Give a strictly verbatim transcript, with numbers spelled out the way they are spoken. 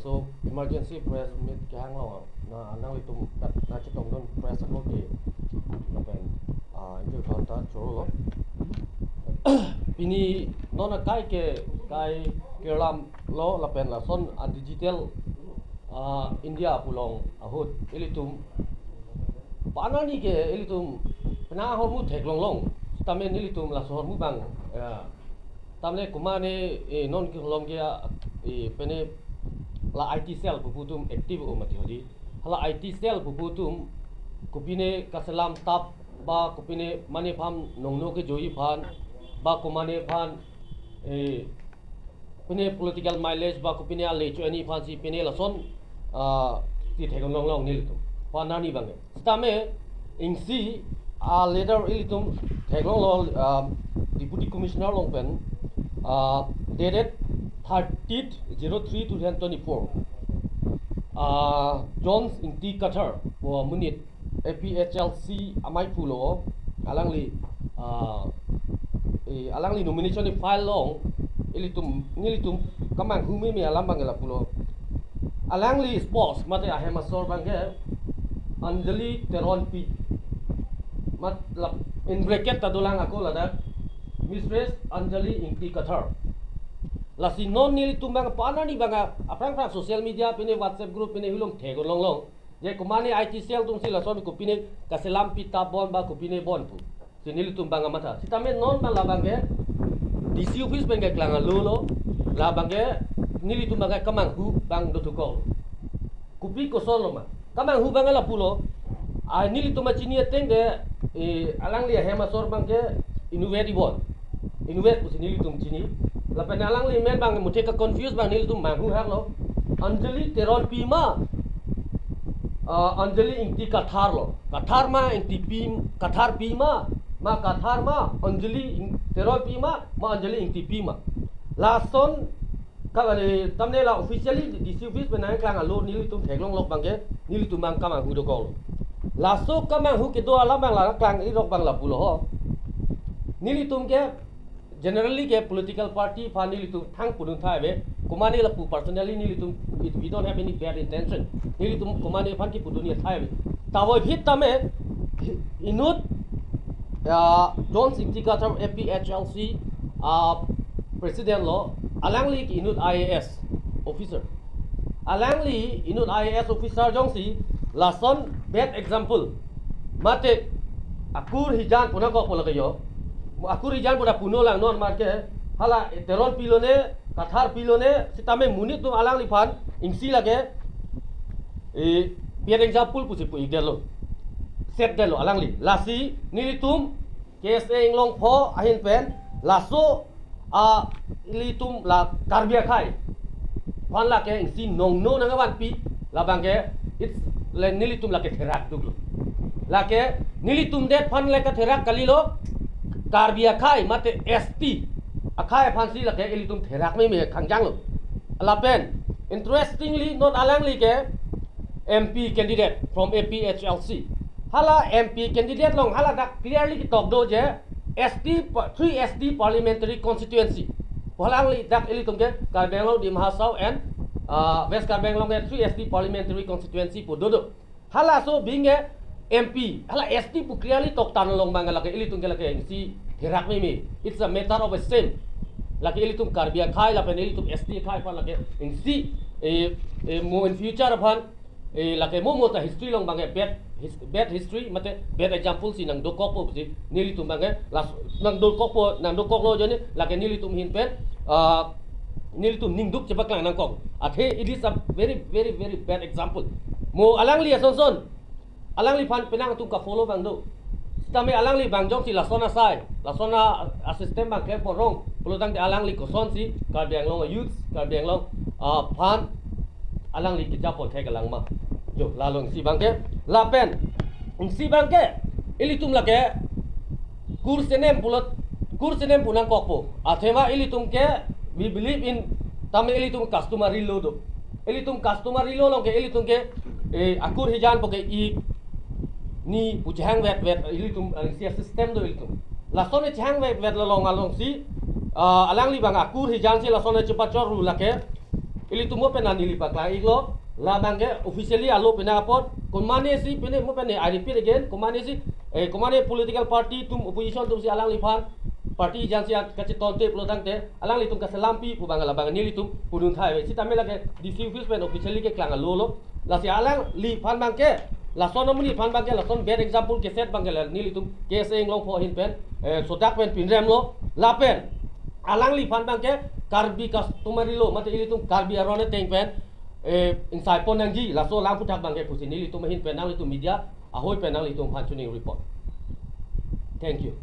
So, emergency press meet kehang along, na nanglitum kat na chetongdun press ako ke lapen, ah, injur thon ta choro lo. Pini non akai ke kai kirlam lo lapen lason a digital, ah, India pu along ahut ilitum panani ke ilitum penang ahormu theklong long. Sitame nelitum laso ahormu abang, ya, tamle kumane, eh, non ke holom ke, eh, pene la I T cell pupu atum active o mati hodi. Hala I T cell pupu atum kopine kaselam tap ba kopine mane aphan nongno kejoji aphan ba komane aphan, eh, pine political mileage ba kopine ale cho-ani aphan si pine lason, ah, si theklong long nelitum. Panani abang. Sitame isi a letter ilitum theklong lo, ah, Deputy Commissioner along pen, ah, dated thirtieth zero three two thousand twenty-four. Ah, Jones Ingti Kathar pu amonit A P H L C amei pulo, alangli, ah, eh, alangli nomination file along ilitum, nelitum kemanghu meme alam abang lapulo. Alangli spouse mate ahem asor abang ke Anjali Teronpi. Mat la, in bracket ta dolang ako ladak, Mistress Anjali Ingti Kathar. Lasi non nelitum abang panani abang aphrang aphrang social media pine WhatsApp group pine hilom theklong long. Je komane I T cell atum si lason kopine kaselam pi tap bon ba kopine bon pu. Si nelitum abang amatha. Sitame non abang labang ke D C office pen ke klang alo lo. Labang ke nelitum abang ke kemanghu abang dothukok. Kopi koson lo ma. Kemanghu abang lapulo. Ah, nelitum achini ateng ke, eh, alangli ahem asor abang ke inutvet ibon. Inutvet pusi nelitum chini. Lapen alangli amen abang muthe ke confuse abang nelitum manghu hak lo. Anjali Teronpi ma, ah, Anjali Ingti Kathar lo. Kathar ma Ingtipi, Katharpi ma, ma Kathar ma, Anjali Ing-, Teronpi ma, ma Anjali Ingtipi ma. Lason ka, eh, tamle la officially D C office pen nangklang alo nelitum theklong lok abang ke, nelitum abang kemanghu dokok lo. Laso kemanghu kedo alam abang la klang irok abang lapulo ho. Nelitum ke generally ke political party aphan nelitum thang pudun thai ave. Komane lapu personally nelitum, we, we don't have any bad intention. Nelitum komane aphan kipudun ye thai ave. Tavo hit tame inut, ah, Jones Ingti Kathar A P H L C, ah, president lo, alangli ke inut I A S officer. Alangli inut I A S officer jongsi lason bad example. Mate akur hijan pu nangkokpo lake yo. Akur hijan pu ta puno lang non marke hala Teronpi lone, Katharpi lone, sitame monit atum alangliphan isi lake, eh, bad example pusi pu-ik detlo. Set detlo alangli. Lasi nelitum K S A Inglongpho ahin pen laso a ilitum la Karbi akhei aphan lake isi nongno nangvanpi labang ke, it's le nelitum lake therak duklo. Lake nelitum det aphan lake therak kalilo, Karbi akhei mate S T akhei aphan si lake ilitum therak meme khangjang lo. Lapen interestingly non alangli ke M P candidate from A P H L C. Hala M P candidate along hala dak clearly ketok do je S T pa-, three S T parliamentary constituency. Hala alangli dak ilitum ke Karbi Anglong, Dima Hasao and, uh, West Karbi Anglong ke three S T parliamentary constituency pu dodo. Halaso abang ke M P, hala S T pu clearly toktan along abang lake ilitum ke lake isi therak meme. It's a matter of a shame. Lake ilitum Karbi akhei lapen ilitum S T akhei aphan lake isi, eh, eh, mo in future aphan, eh, lake mo mo ta history along abang ke bad his-, bad history mate bad example si nangdokokpo si nelitum abang ke las nangdokokpo, nangdokoklo jone lake nelitum ahin pen, ah, nelitum ningduk chepaklang nangkok. Athe it is a very, very, very bad example. Mo alangli ason son alangliphan penang atum ka-follow abang do. Sitame alangli abang jongsi lason asai, lason a, a system abang klem porong pulotangte alangli kosonsi Karbi Anglong youths, Karbi Anglong, ah, aphan alangli kejapon thek alang ma. Jo, la along isi abang ke, lapen isi abang ke ilitum lake kur senem pulot, kur senem pu nangkokpo. Athema ilitum ke, we believe in, tame ilitum customary law do. Ilitum customary law along ke ilitum ke, eh, akur hijan pu ke ik ni pu chehang vet vet ilitum, eh, isi a system do ilitum. Lason chehang vet vet along alongsi, ah, alangli abang akur hijan si lason chepachor ru lake Ilitum mo pen neli paklang iklo, labang ke officially alo pena apot, komatne si pene mo pen, I repeat again, komatne si, eh, komatne political party atum, opposition atum si alangliphan, party jan si kachetonte pulo tangte, alanglitum kaselampi pu abang labang nelitum pudun thai ave. Sitame lake D C office pen officially keklang alo lo. Lasi alangliphan abang ke, lason amonit aphan abang ke, lason bad example keset abang ke la nelitum K S A Inglongpho ahin pen, eh, sodak pen pinrem lo, lapen alangliphan abang ke Karbi customary law, mate ilitum Karbi aron ateng pen, eh, ingsai pon nangji, laso alam aphuthak abang ke pusi nelitum ahin pen nanglitum media ahoi pen nanglitum aphan chuning report. Thank you.